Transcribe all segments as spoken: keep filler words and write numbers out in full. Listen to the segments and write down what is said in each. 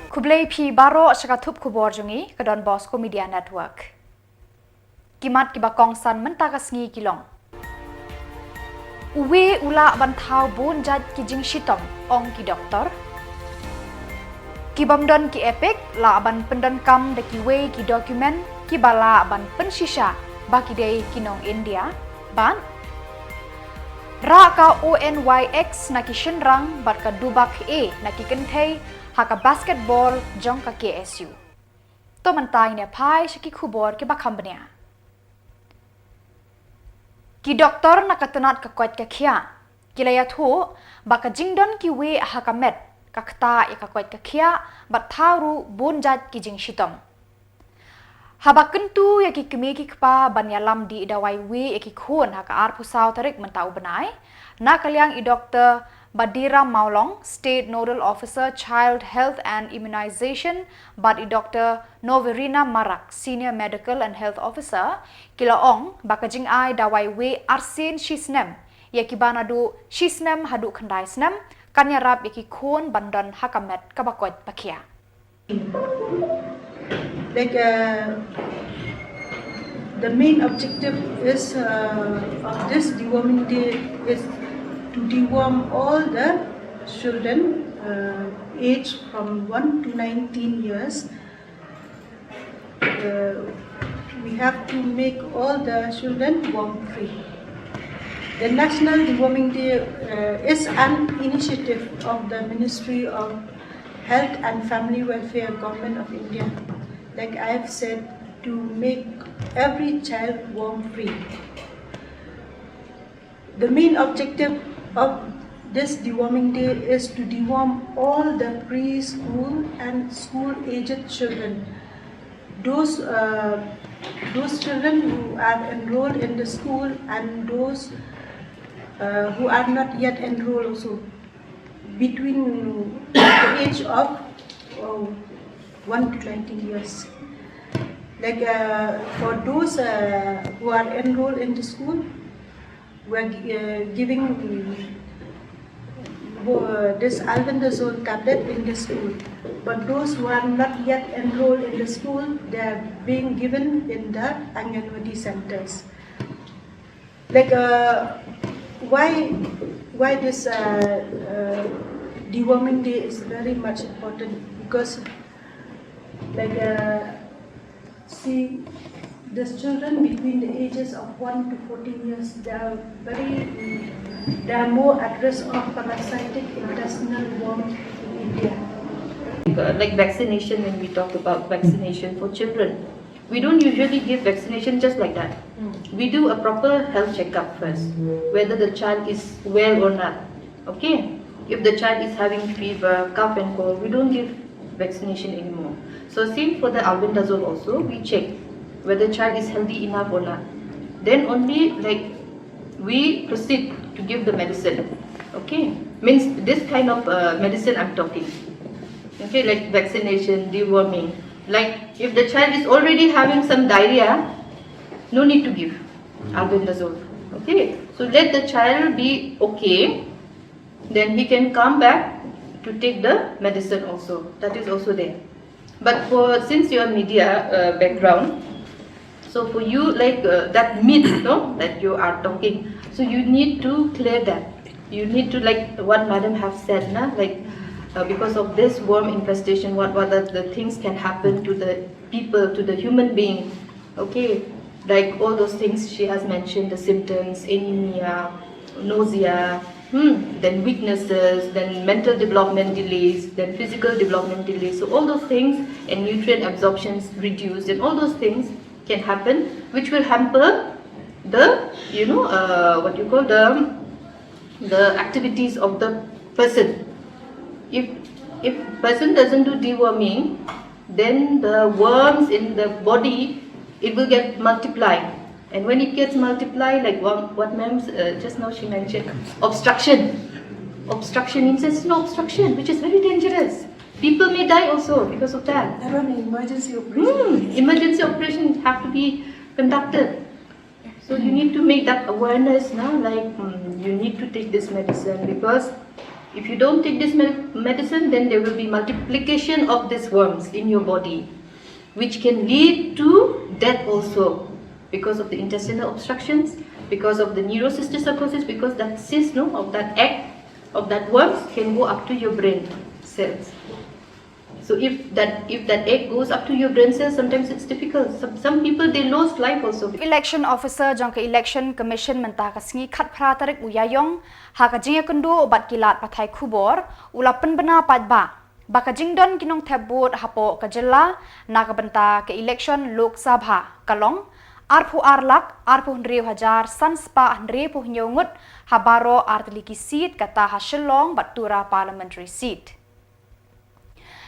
Khublei phi baroh sha ka thup khubor jong ngi ka Don Bosco Media Network. Ki mat kiba kongsan mynta ka sngi ki long: Uwei u lah ban thaw bun jait ki jingshitom, ong ki doktor. Ki bym don ki EPIC lah ban pyndonkam da kiwei ki document kiba lah ban pynshisha ba ki dei ki nong India. Bad rah ka O N Y X na ki shynrang bad ka dubak e na ki kynthei ha ka basketball jong ka K S U. To mynta ngin ïa phai sha ki khubor kiba kham bniah. Ki doktor na ka tnat ka koit ka khiah ki la ïathuh ba ka jingdon kiwei ha ka met ka ktah ïa ka koit ka khiah bad thaw ruh bun jait ki jingshitom. Haba kyntu ïa ki kmie ki kpa ban ïalam dih dawai wei ïa ki khun ha ka arphew saw tarik mynta u bnai, na ka liang i Doktor Badiram Mawlong, State Nodal Officer, Child Health and Immunization, bad i Doktor Noverina Marak, Senior Medical and Health Officer, ki la ong ba ka jingai dawai wei arsien shi snem ïa kiba naduh shi snem haduh khyndai snem kan ïarap ïa ki khun ban don ha ka met kaba koit ba khiah. Like uh, the main objective is uh, of this deworming day is to deworm all the children uh, aged from one to nineteen years. Uh, we have to make all the children worm free. The National Deworming Day uh, is an initiative of the Ministry of Health and Family Welfare, Government of India. Like I have said, to make every child worm free. The main objective of this deworming day is to deworm all the preschool and school aged children. Those uh, those children who are enrolled in the school and those uh, who are not yet enrolled also between the age of uh, one to nineteen years. Like uh, for those uh, who are enrolled in the school, we are uh, giving uh, this albendazole tablet in the school. But those who are not yet enrolled in the school, they are being given in the Anganwadi centers. Like uh, why why this uh, uh, deworming day is very much important, because like uh, see, these children between the ages of one to fourteen years, they are very they are more at risk of parasitic intestinal worm in India. Like vaccination, when we talk about vaccination for children, we don't usually give vaccination just like that. We do a proper health checkup first, whether the child is well or not. Okay? If the child is having fever, cough and cold, we don't give vaccination anymore. So same for the albendazole also, we check whether child is healthy enough or not. Then only, like, we proceed to give the medicine. Okay? Means this kind of uh, medicine I'm talking. Okay, like vaccination, deworming. Like if the child is already having some diarrhea, no need to give albendazole. Okay, so let the child be okay, then he can come back to take the medicine also. That is also there. But for, since you are media uh, background, so for you, like uh, that myth, no, that you are talking, so you need to clear that. You need to, like what madam have said, na, like uh, because of this worm infestation, what what are the things can happen to the people, to the human being. Okay, like all those things she has mentioned, the symptoms, anemia, nausea, hmm, then weaknesses, then mental development delays, then physical development delays. So all those things, and nutrient absorptions reduced, and all those things can happen, which will hamper the, you know, uh, what you call the the activities of the person. If if person doesn't do deworming, then the worms in the body, it will get multiplied. And when it gets multiplied, like what, what ma'am uh, just now she mentioned, obstruction. Obstruction, intestinal obstruction, which is very dangerous. People may die also because of that. That one emergency operation. Hmm, emergency operation have to be conducted. So you need to make that awareness now, like mm, you need to take this medicine because If you don't take this med- medicine, then there will be multiplication of these worms in your body, which can lead to death also because of the intestinal obstructions, because of the neurocysticercosis, because that cyst, no, of that egg, of that worms can go up to your brain cells. So if that if that egg goes up to your brain cells, sometimes it's difficult. Some, some people, they lost life also. Election officer jong ka Election Commission mynta ka sngi khatphra tarik u Ïaïong ha ka jingïakynduh bad ki lad pathai khubor u la pynbna pat ba ba ka jingdon ki nongthep vote hapoh ka jylla na ka bynta ka election Lok Sabha ka long arphew ar lak arphew hynriew hajar san spah hynriewphew hynñiew ngut ha baroh artylli ki seat, kata ha Shillong bad Tura Parliamentary Seat.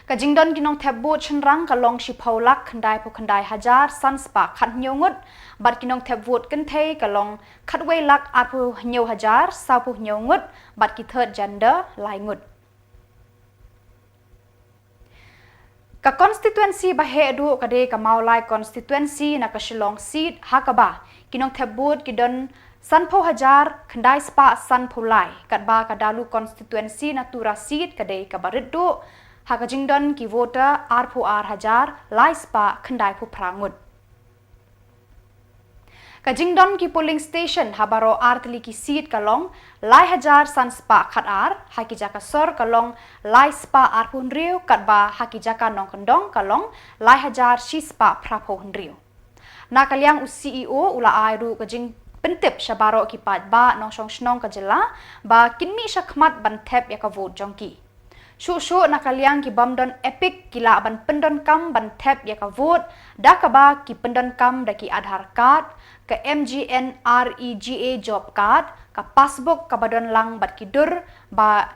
Ka jingdon ki nongthep vote shynrang ka long shiphew lak khyndaiphew khyndai hajar san spah khathynñiew ngut, bad ki nongthep vote kynthei ka long khatwei lak arphew hynñiew hajar sawphew hynñiew ngut, bad ki third gender lai ngut. Ka constituency ba heh duh ka dei ka Mawlai constituency na ka Shillong seat, ha kaba ki nongthep vote ki don sanphew hajar khyndai spah sanphew lai, katba ka Dalu constituency na Tura seat ka dei kaba rit duh ha ka jingdon ki voter arphew ar hajar lai spah khyndaiphew phra ngut. Ka jingdon ki polling station ha baroh artylli ki seat ka long lai hajar san spah khatar, ha ki jaka sor ka long lai spah arphew hynriew, katba ha ki jaka nongkyndong ka long lai hajar shi spah phraphew hynriew. Na ka liang u C E O u la ai ruh ka jingpyntip sha baroh ki paidbah nongshong shnong ka jylla ba kin mih shakhmat ban thep ïa ka vote jong ki. Shuh shuh na ka liang ki bym don EPIC ki lah ban pyndonkam ban thep ïa ka vote da kaba ki pyndonkam da ki Aadhaar card, ka M G N R E G A job card, ka passbook kaba don lang bad ki dur ba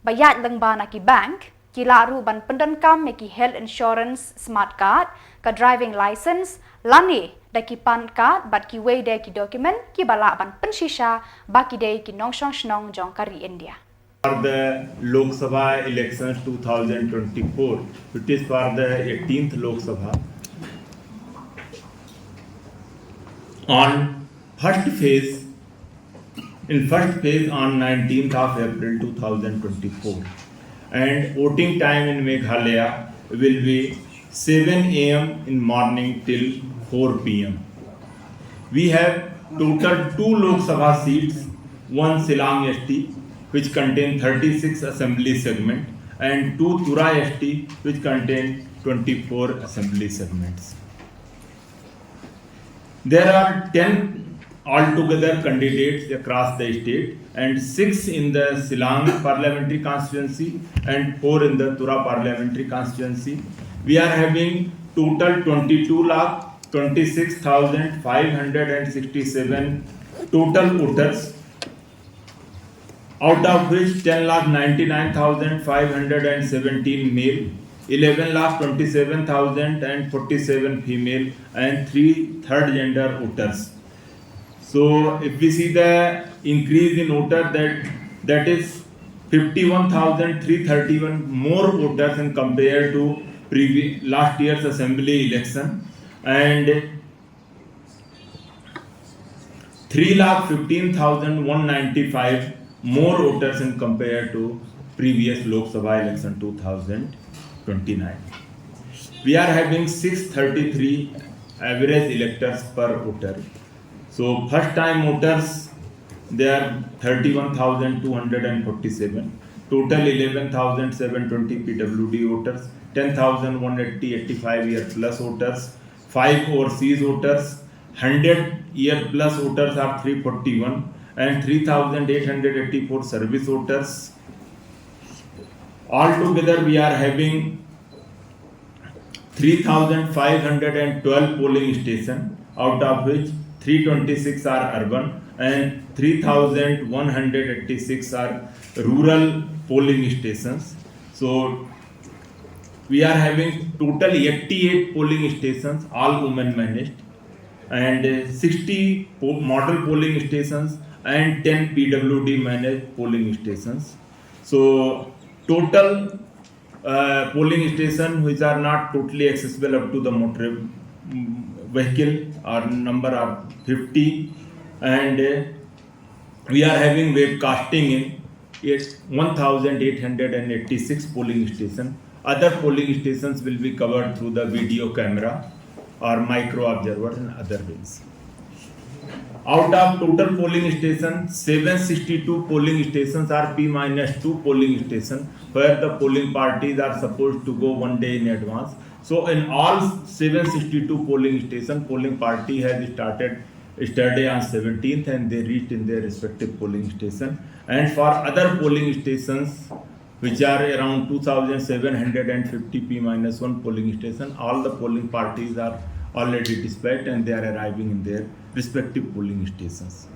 ba ïaid lyngba na ki bank, ki lah ruh ban pyndonkam ïa ki health insurance smart card, ka driving license lane da ki PAN card bad kiwei de ki document kiba lah ban pynshisha ba ki dei ki nongshong shnong jong ka ri India. For the Lok Sabha elections two thousand twenty-four, it is for the eighteenth Lok Sabha. On first phase, in first phase on nineteenth of April two thousand twenty-four, and voting time in Meghalaya will be seven a m in morning till four p m. We have total two Lok Sabha seats, one Shillong S T, which contain thirty-six assembly segment, and two Tura S T, which contain twenty-four assembly segments. There are ten altogether candidates across the state, and six in the Shillong parliamentary constituency and four in the Tura parliamentary constituency. We are having total twenty-two lakh twenty-six thousand five hundred and sixty-seven total voters, out of which ten lakh ninety-nine thousand five hundred and seventeen male, eleven lakh twenty-seven thousand and forty-seven female, and three third gender voters. So if we see the increase in voter, that, that is fifty-one thousand three thirty-one more voters in compared to previ-, last year's assembly election, and three lakh fifteen thousand one ninety-five more voters in compared to previous Lok Sabha election two thousand twenty-nine. We are having six thirty-three average electors per voter. So first time voters, they are thirty-one thousand two hundred and forty-seven. Total eleven thousand seven twenty P W D voters, ten thousand one eighty eighty-five year plus voters, five overseas voters, hundred year plus voters are three forty-one, and three thousand eight hundred eighty-four service voters. Altogether, we are having three thousand five hundred and twelve polling station, out of which three twenty-six are urban and three thousand one hundred eighty-six are rural polling stations. So we are having total eighty-eight polling stations, all women managed, and uh, sixty po-, model polling stations and ten P W D managed polling stations. So total uh, polling stations which are not totally accessible up to the motor, mm, vehicle are number of fifty, and uh, we are having webcasting in It's one thousand eight hundred and eighty-six polling station. Other polling stations will be covered through the video camera or micro observers and other ways. Out of total polling stations, seven sixty-two polling stations are P minus two polling stations where the polling parties are supposed to go one day in advance. So in all seven sixty-two polling stations, polling party has started yesterday on seventeenth and they reached in their respective polling station. And for other polling stations, which are around two thousand seven hundred fifty P minus one polling station, all the polling parties are already dispatched and they are arriving in their respective polling stations.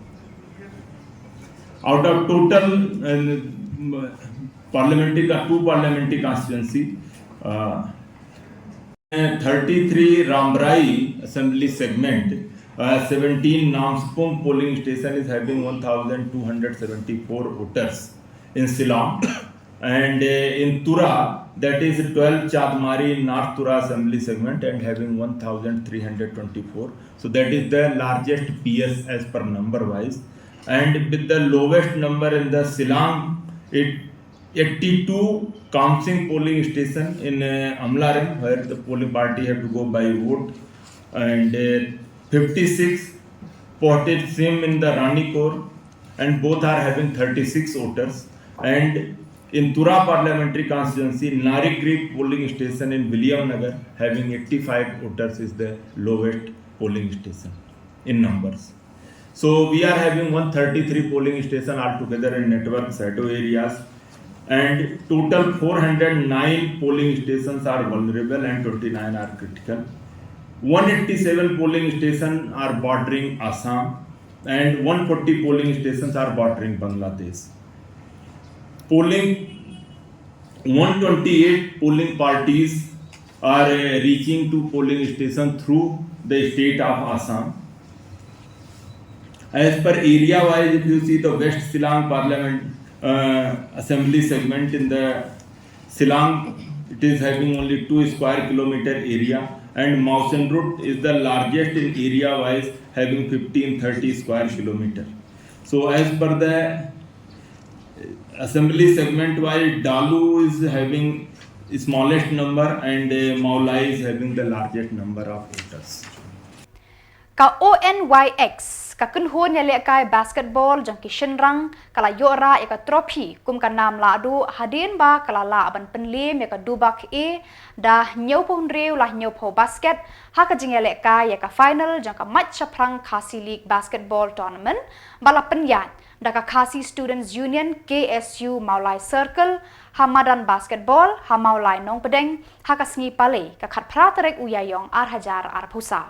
Out of total uh, parliamentary, two parliamentary constituency, uh, thirty-three Rambrai assembly segment, uh, seventeen Namsapung polling station is having one thousand two hundred seventy-four voters in Shillong. And uh, in Tura, that is twelve Chandmari North Tura assembly segment and having one thousand three hundred twenty-four. So that is the largest P S as per number wise. And with the lowest number in the Shillong, it eighty-two Kamsing polling station in uh, Amlarem, where the polling party have to go by vote, and uh, fifty-six Potit Sim in the Ranikor, and both are having thirty-six voters. And in Tura parliamentary constituency, Nari Creek polling station in Williamnagar, having eighty-five voters, is the lowest polling station in numbers. So we are having one thirty-three polling station altogether in network shadow areas, and total four hundred nine polling stations are vulnerable and twenty-nine are critical. One eighty-seven polling stations are bordering Assam, and one forty polling stations are bordering Bangladesh. Polling, one twenty-eight polling parties are uh, reaching to polling station through the state of Assam. As per area wise, if you see the West Shillong Parliament uh, Assembly segment in the Shillong, it is having only two square kilometer area, and Mawsynrut is the largest in area wise, having fifteen thirty square kilometer. So as per the assembly segment wise, Dalu is having smallest number and uh, Mawlai is having the largest number of voters. Ka O N Y X, ka kynhun ïalehkai basketball jong ki shynrang, ka la ïoh rah ïa ka trophy kum ka nam lahduh hadien ba ka la lah ban pynliem ïa ka Dubak A da hynñiewphew hynriew la hynñiewphew basket ha ka jingïalehkai ïa ka final jong ka Mait Shaphrang Khasi League Basketball Tournament ba la pynïaid da ka Khasi Students Union, K S U Mawlai Circle, ha madan basketball ha Mawlai Nongpdeng ha ka sngi Palei, ka khatphra tarik u Ïaïong ar hajar arphew saw.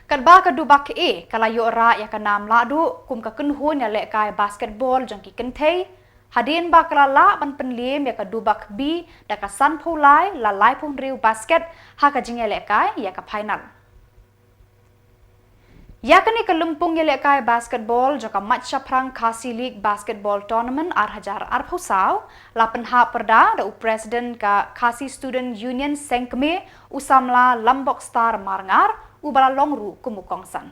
Katba ka Dubak A ka la ïoh rah ïa ka nam lahduh kum ka kynhun ïalehkai basketball jong ki kynthei, hadien ba ka la lah ban pynliem ïa ka Dubak B da ka sanphew lai la laiphew hynriew basket ha ka jingïalehkai ïa ka final. Ïa kane ka lympung ïalehkai basketball jong ka Mait Shaphrang Khasi League Basketball Tournament ar hajar arphew saw la pynhap pyrda da u President ka Khasi Student Union Seng Kmie, u samla Lambok Star Marngar, uba la long ruh kum u kongsan.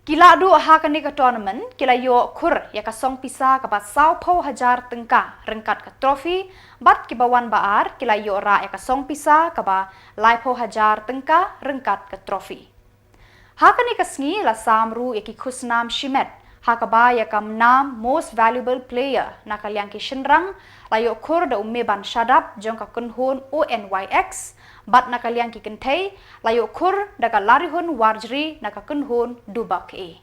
Ki lahduh ha kane ka tournament ki la ïoh khur ïa ka song pisa kaba sawphew hajar tyngka ryngkat ka trophy, bad kiba wan ba ar ki la ïoh rah ïa ka song pisa kaba laiphew hajar tyngka ryngkat ka trophy. Ha kane ka sngi la sam ruh ïa ki khusnam shimet, ha kaba ïa ka nam Most Valuable Player na ka liang ki shynrang la ïoh khur da u Meban Shadap jong ka kynhun O N Y X, bad na ka liang ki kynthei la ïoh khur da ka Larihun Warjri na ka kynhun Dubak A.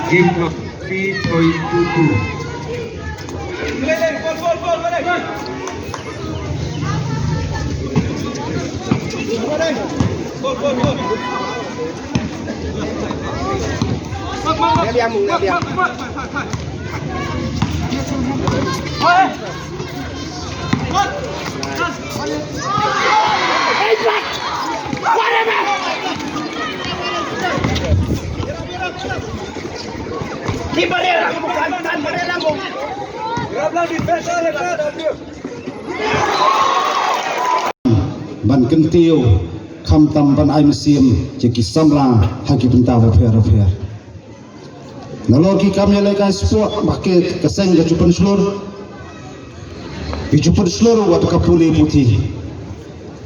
Game number three Three point two two. Ban kyntiew khamtam ban ai mynsiem ïa ki samla ha ki bynta bapher bapher. Nalor ki kam ïalehkai sport ba ki, ka seng ka ju pynshlur, ki ju pynshlur wat ka pule puthi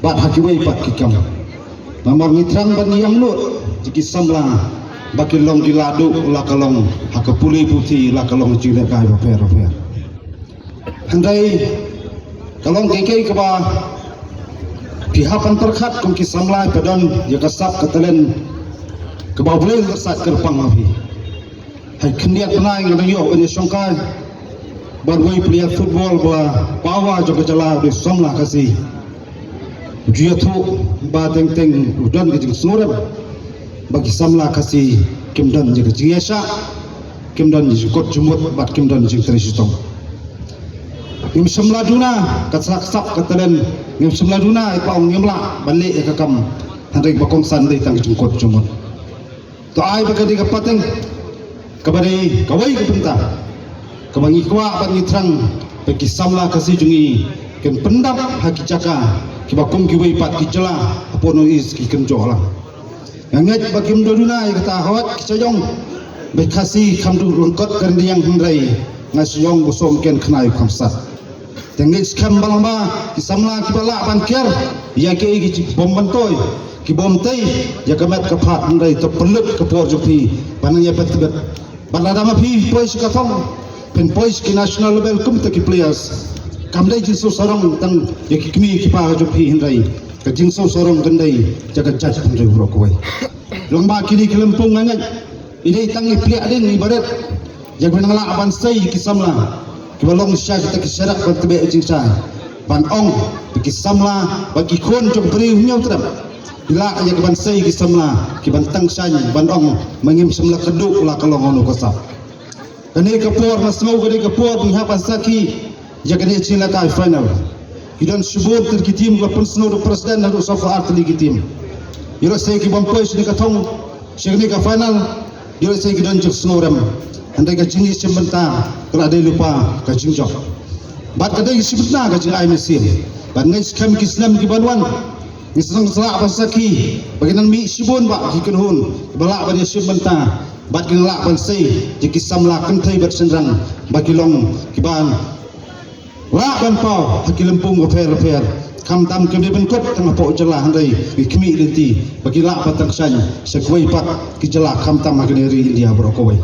bad ha kiwei pat ki kam. Namar ngi thrang ban ïeng lut ïa ki samla ba ki long ki lahduh la ka long ha ka pule puthi la ka long jinglehkai bapher bapher. Hynrei ka long kaei kaei kaba phi hap ban pyrkhat kum ki samla, phi don ïa ka sap ka talent kaba U Blei u la sait kyrpang ha phi. Hai khyndiat bnai nga dang ïoh ban ïashongkai bad uwei u player football ba pawa jong ka jylla, u dei u samla Khasi. U ju ïathuh ba teng teng u don ka jingsngewrem ba ki samla Khasi kim don ïa ka jingïaishah, kim don ïa ka jingkut jingmut bad kim don ïa ka jingtrei shitom. Ngim shym la duna ka sap ka talent, ngim shym la duna ïa ka ong ngim lah ban leh ïa ka kam, hynrei ba kongsan dei tang ka jingkut jingmut. To ai ba ka dei ka pateng kaba dei kawei ka bynta kaba ngi kwah bad ngi thrang ba ki samla Khasi jong ngi kin pyndap ha ki jaka kiba kum kiwei pat ki jylla hapoh North East ki kynjoh lang. Nga ngeit ba kim duna ïa kata, hawat ki cha ïong ba Khasi kham duh lyngkot ka ryndiang, hynrei nga cha ïong ba sum ken khnai kham sat. Te ngeit skhem ba long ba ki samla kiba lah ban kiar ïa kiei ki bym myntoi, ki bym tei ïa ka met ka phad, hynrei to pynlut ka por jong phi ban nang ïa pynthibit. Bad lada ma phi poi sha ka thong, phin poi sha ki national level kum kita ki players, kam dei jingsngewsarong tang ïa ki kmie ki kpa jong phi, hynrei ka jingsngewsarong kan dei ïa ka jaitbynriew baroh kawei. Long ba kine ki lympung nga ngeit i dei tang i pliah dien i barit ïa kiba nang lah ban sei ïa ki samla kiba long sha kita ki sharak ban tbeh jingshai, ban ong ba ki samla ba ki khun jong briew hynñiew trep ki lah ïa kiban sei ïa ki samla kiban tang shaiñ ban ong ma ngim shym la kduh la ka long hano ka sap. Kane ka por nga sngew kane ka por ba ngi hap ban sakhi ïa kane ka jinglehkai final. Ki don shibun tylli ki team, ka pynsngew da president haduh sawphew ar tylli ki team. Ïoh lehse ki bym poi shane ka thong, shane ka final, ïoh lehse ki don jingsngewrem. Hynrei ka jingïashim bynta ka la dei lypa ka jingjop. Bad ka dei ka shim bynta ka jingai mynsiem. Bad ngeit skhem ki snem kiban wan, ngi sdang sla ban sakhi ba kin nang mih shibun bah ki kynhun ba lah ban ïashim bynta bad kin lah ban sei ïa ki samla kynthei bad shynrang ba ki long kiban lah ban paw ha ki lympung bapher bapher. Khamtam kim dei ban kut tang hapoh jylla, hynrei ki khmih lynti ba ki lah ban tang shaiñ sha kiwei pat ki jylla khamtam ha kane ka ri India baroh kawei.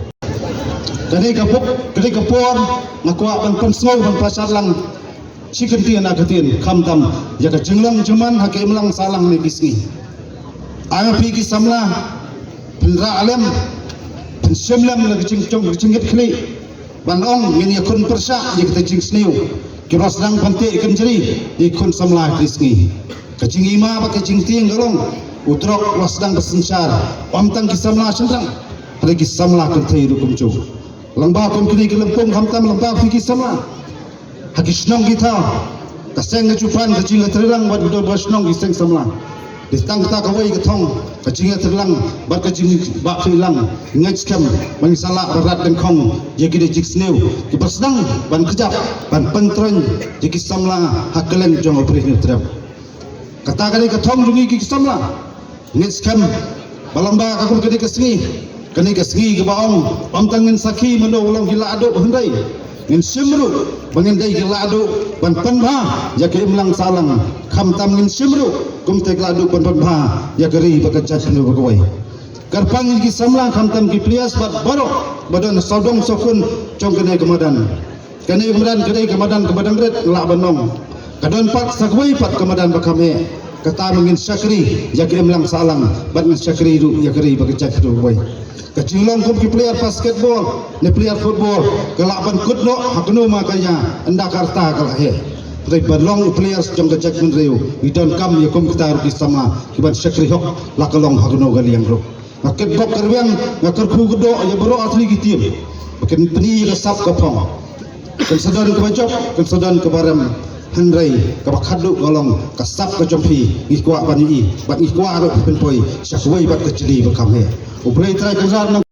Kane ka por, kane ka por nga kwah ban pynsngew ban pynshad lang shi kyntien ar kyntien khamtam ïa ka jinglong jingman ha ka imlang sahlang ne ki sngi. Ai ma phi ki samla phin rah lem, phin shim lem la ka jingjop ka jingngeit khlieh ban ong ngin ïakhun pyrshah ïa kita ki jingsniew kiba sdang ban teh kynjri ïa ki khun samla ki sngi. Ka jingima bad ka jingtieng ka long u drok la sdang ban synshar, ym tang ki samla shynrang, hynrei ki samla kynthei ruh kumjuh. Lyngba kum kine ki lympung khamtam lyngba phi ki samla ha ki shnong ki thaw, ka seng ka jubab ka jingïatreilang bad ka dor ba shnong ki seng samla. Dei tang kata kawei ka thong ka jingïatreilang bad ka jingbakhuid lang. Ngeit skhem ba ngin sa lah ban rat dyngkhong ïa kine ki jingsniew kiba sdang ban kjap ban pyntroiñ ïa ki samla ha kylleng jong U Blei Hynñiewtrep. Kata ka dei ka thong jong ngi ki samla. Ngeit skhem ba lyngba ka kum kane ka sngi, kane ka sngi kaba ong ym tang ngin sakhi mano ba long ki lahduh, hynrei ngin shim ruh ba ngin dei ki lahduh ban pynbha ïa ka imlang sahlang. Khamtam ngin shim ruh kumta ki lahduh ban pynbha ïa ka ri bad ka jaitbynriew baroh kawei. Kyrpang ïa ki samla khamtam ki players bad baroh ba don sawdong sawkun jong kane ka madan. Kane ka madan ka dei ka madan kaba dang rit, nga lah ban ong ka don pat sa kawei pat ka madan ba kham heh. Kata ba ngin shakri ïa ka imlang sahlang bad ngin shakri ruh ïa ka ri bad ka jaitbynriew kawei. Ka jinglong kum ki player basketball ne player football ka lah ban kut noh ha kano ma ka ïa ynda ka rta ka la heh. Hynrei ban long players jong ka jaitbynriew ngi donkam ïa kum kita ruh ki samla ki ban shakri hok la ka long ha kano ka liang ruh. Nga kyrpad ka rwiang, nga kyrkhu ka doh ïa baroh artylli ki team ba kin pyni ïa ka sap ka phong. Kan sa don kaba jop, kan sa don kaba rem. Hynrei kaba khadduh ka long ka sap ka jong phi ngi kwah ban ïohi bad ngi kwah ruh phin poi sha kawei bad ka jylliew ba kham heh. U Blei Trai Kynrad nang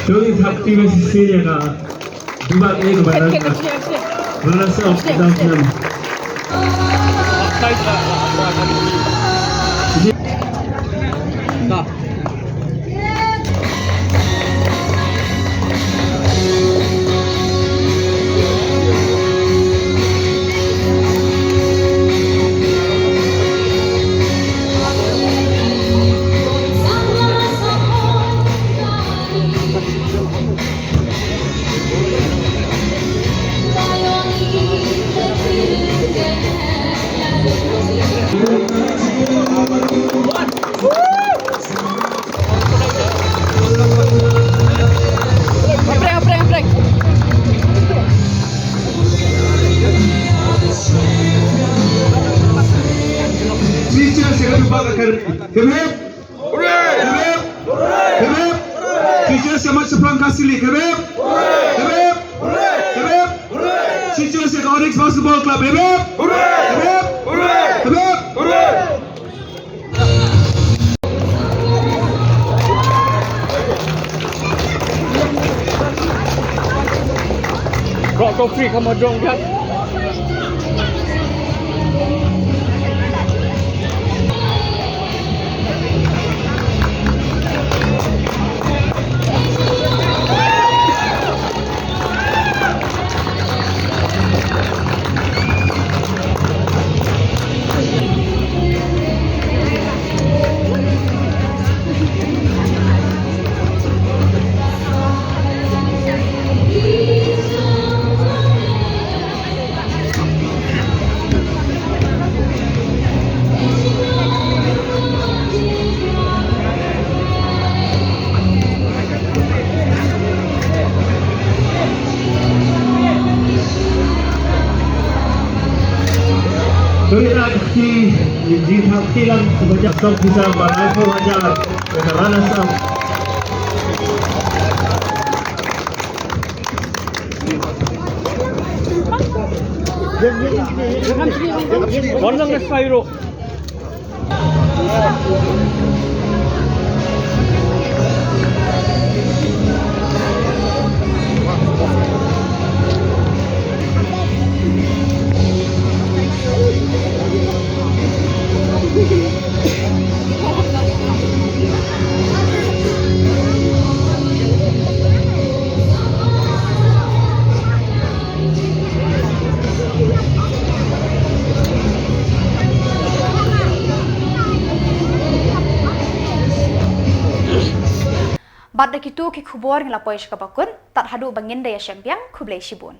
Tony thap ti ba sisi ïa ka. Dubak ïa ka banan. Runners up, kita film. Teachers, hip hip. Hip hip. Hip hip. Teachers, Samaj Saplang Khasi League. Hip hip. Hip hip. Hip hip. Teachers, Onyx Basketball Club. Hip hip. Hip hip. Hip hip. Bro, go free, come on, drone, guys. Tuwi na ki, ki jingthap kilang sebanyak sawphew san ba laiphew hajar. Ka runners up. Wan lang ka Spyro. Bad da kitu ki khubor ngi la poi sha kaba kut, tad haduh ba ngin da ïashem biang, khublei shibun.